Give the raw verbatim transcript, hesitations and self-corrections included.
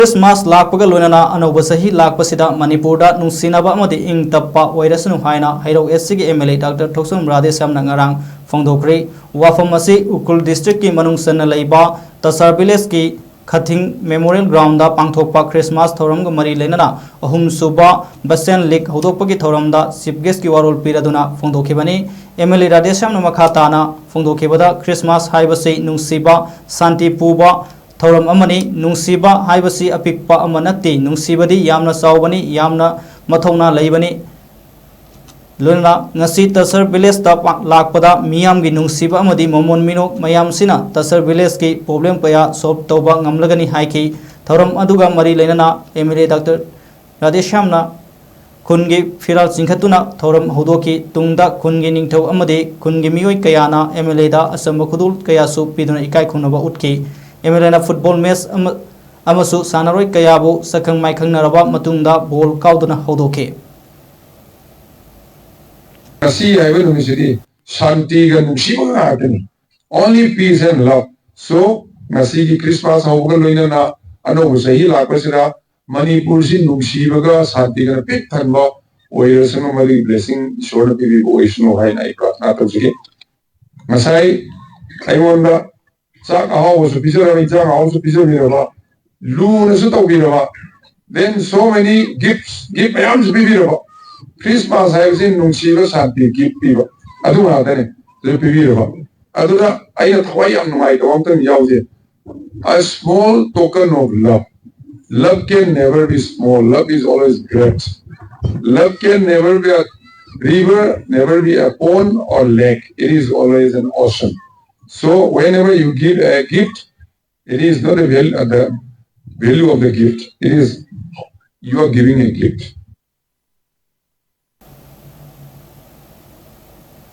Christmas ꯂꯥꯛꯄꯒ ꯂꯣꯏꯅꯅ ꯑꯅꯧꯕ ꯆꯍꯤ ꯂꯥꯛꯄꯁꯤꯗ ꯃꯅꯤꯄꯨꯔꯗ ꯅꯨꯡꯁꯤꯅꯕ ꯑꯃꯗꯤ ꯏꯪ ꯇꯞꯄ ꯑꯣꯏꯔꯁꯅꯨ ꯍꯥꯏꯅ ꯍꯩꯔꯧ ꯑꯦꯁ ꯁꯤꯒꯤ ꯑꯦꯝ ꯑꯦꯜ ꯑꯦ ꯗꯥꯛꯇꯔ ꯊꯣꯛꯆꯣꯝ ꯔꯥꯙꯦꯁ꯭ꯌꯥꯝꯅ ꯉꯔꯥꯡ ꯐꯣꯡꯗꯣꯛꯈ꯭ꯔꯦ꯫ ꯋꯥꯐꯝ ꯑꯁꯤ ꯎꯈ꯭ꯔꯨꯜ ꯗꯤꯁꯇ꯭ꯔꯤꯛꯀꯤ ꯃꯅꯨꯡ ꯆꯟꯅ ꯂꯩꯕ ꯇꯁꯥꯔ ꯚꯤꯂꯦꯖꯀꯤ ꯈꯊꯤꯡ ꯃꯦꯃꯣꯔꯤꯌꯦꯜ ꯒ꯭ꯔꯥꯎꯟꯗ ꯄꯥꯡꯊꯣꯛꯄ ꯈ꯭ꯔꯤꯁꯃꯥꯁ ꯊꯧꯔꯝꯒ ꯃꯔꯤ ꯂꯩꯅꯅ ꯑꯍꯨꯝꯁꯨꯕ ꯕꯁꯦꯟ ꯂꯤꯛ ꯍꯧꯗꯣꯛꯄꯒꯤ ꯊꯧꯔꯝꯗ ꯆꯤꯐ ꯒꯦꯁꯀꯤ ꯋꯥꯔꯣꯜ ꯄꯤꯔꯗꯨꯅ ꯐꯣꯡꯗꯣꯛꯈꯤꯕꯅꯤ꯫ ꯑꯦꯝ ꯑꯦꯜ ꯑꯦ ꯔꯥꯙꯦꯁ꯭ꯌꯥꯝꯅ ꯃꯈꯥ ꯇꯥꯅ ꯐꯣꯡꯗꯣꯛꯈꯤꯕꯗ ꯈ꯭ꯔꯤꯁꯃꯥꯁ ꯍꯥꯏꯕꯁꯤ ꯅꯨꯡꯁꯤꯕ, ꯁꯥꯟꯇꯤ ꯄꯨꯕ, ꯊꯧꯔꯝ ꯑꯃꯅꯤ꯫ ꯅꯨꯡꯁꯤꯕ ꯍꯥꯏꯕꯁꯤ ꯑꯄꯤꯛꯄ ꯑꯃ ꯅꯠꯇꯦ, ꯅꯨꯡꯁꯤꯕꯗꯤ ꯌꯥꯝꯅ ꯆꯥꯎꯕꯅꯤ, ꯌꯥꯝꯅ ꯃꯊꯧꯅꯥ ꯂꯩꯕꯅꯤ꯫ ꯂꯣꯏꯅꯅ ꯉꯁꯤ ꯇꯁꯔ ꯚꯤꯂꯦꯖꯇ ꯄꯥꯛ-, ꯂꯥꯛꯄꯗ ꯃꯤꯌꯥꯝꯒꯤ ꯅꯨꯡꯁꯤꯕ ꯑꯃꯗꯤ ꯃꯃꯣꯟ ꯃꯤꯅꯣꯛ ꯃꯌꯥꯝꯁꯤꯅ ꯇꯁꯔ ꯚꯤꯂꯦꯖꯀꯤ ꯄ꯭ꯔꯣꯕ꯭ꯂꯦꯝ ꯀꯌꯥ ꯁꯣꯜꯕ ꯇꯧꯕ ꯉꯝꯂꯒꯅꯤ ꯍꯥꯏꯈꯤ꯫ ꯊꯧꯔꯝ ꯑꯗꯨꯒ ꯃꯔꯤ ꯂꯩꯅꯅ ꯑꯦꯝ ꯑꯦꯜ ꯑꯦ ꯗꯥꯛꯇꯔ ꯔꯥꯙꯦꯁ꯭ꯌꯥꯝꯅ ꯈꯨꯟꯒꯤ ꯐꯤꯔꯥꯜ ꯆꯤꯡꯈꯠꯇꯨꯅ ꯊꯧꯔꯝ ꯍꯧꯗꯣꯛꯈꯤ꯫ ꯇꯨꯡꯗ ꯈꯨꯟꯒꯤ ꯅꯤꯡꯊꯧ ꯑꯃꯗꯤ ꯈꯨꯟꯒꯤ ꯃꯤꯑꯣꯏ ꯀꯌꯥꯅ ꯑꯦꯝ ꯑꯦꯜ ꯑꯦꯗ ꯑꯆꯝꯕ ꯈꯨꯗꯣꯜ ꯀꯌꯥꯁꯨ ꯄꯤꯗꯨꯅ ꯏꯀꯥꯏ ꯈꯨꯝꯅꯕ ꯎꯠꯈꯤ꯫ ꯑꯦꯝ ꯑꯦꯜ ꯑꯦꯅ ꯐꯨꯠꯕꯣꯜ ꯃꯦꯆ ꯑꯃ, ꯑꯃꯁꯨ ꯁꯥꯟꯅꯔꯣꯏ ꯀꯌꯥꯕꯨ ꯁꯛꯈꯪ ꯃꯥꯏꯈꯪꯅꯔꯕ ꯃꯇꯨꯡꯗ ꯕꯣꯜ ꯀꯥꯎꯗꯨꯅ ꯍꯧꯗꯣꯛꯈꯤ꯫ ꯉꯁꯤ ꯍꯥꯏꯕ ꯅꯨꯃꯤꯠꯁꯤꯗꯤ ꯁꯥꯟꯇꯤꯒ ꯅꯨꯡꯁꯤꯕ ꯉꯥꯛꯇꯅꯤ꯫ Only peace and love. So, ꯉꯁꯤꯒꯤ ꯈ꯭ꯔꯤꯁꯃꯥꯁ ꯍꯧꯕꯒ ꯂꯣꯏꯅꯅ ꯑꯅꯧꯕ ꯆꯍꯤ ꯂꯥꯛꯄꯁꯤꯗ ꯃꯅꯤꯄꯨꯔꯁꯤ ꯅꯨꯡꯁꯤꯕꯒ ꯁꯥꯟꯇꯤꯒꯅ ꯄꯤꯛ ꯊꯟꯕ ꯑꯣꯏꯔꯁꯅꯨ, ꯃꯗꯨꯒꯤ ꯕ꯭ꯂꯦꯁꯤꯡ ꯏꯁꯣꯔꯅ ꯄꯤꯕꯤꯕ ꯑꯣꯏꯁꯅꯨ ꯍꯥꯏꯅ ꯑꯩ ꯄ꯭ꯔꯥꯔꯊꯅꯥ ꯇꯧꯖꯒꯦ꯫ ꯉꯁꯥꯏ ꯑꯩꯉꯣꯟꯗ ꯆꯥꯛ ꯑꯍꯥꯎꯕꯁꯨ ꯄꯤꯖꯔꯕ, ꯏꯟꯖꯥꯡ ꯑꯍꯥꯎꯕꯁꯨ ꯄꯤꯖꯕꯤꯔꯕ, ꯂꯨꯅꯁꯨ ꯇꯧꯕꯤꯔꯕ, then so many gifts, gift ꯃꯌꯥꯝꯁꯨ ꯄꯤꯕꯤꯔꯕ꯫ ꯈ꯭ꯔꯤꯁꯃꯥꯁ ꯍꯥꯏꯕꯁꯤ ꯅꯨꯡꯁꯤꯕ, ꯁꯥꯟꯇꯤ gift ꯄꯤꯕ, ꯑꯗꯨ ꯉꯥꯛꯇꯅꯤ꯫ ꯑꯗꯨ ꯄꯤꯕꯤꯔꯕ, ꯑꯗꯨꯗ ꯑꯩꯅ ꯊꯋꯥꯏ ꯌꯥꯝ ꯅꯨꯡꯉꯥꯏꯇꯕ ꯑꯝꯇꯪ ꯌꯥꯎꯖꯩ꯫ A small token of love. Love can never be small. Love is always great. Love can never be a river, never be a pond or lake. It is always an ocean. So whenever you give a gift, it is not a val-, uh, the value of the gift. It is you are giving a gift.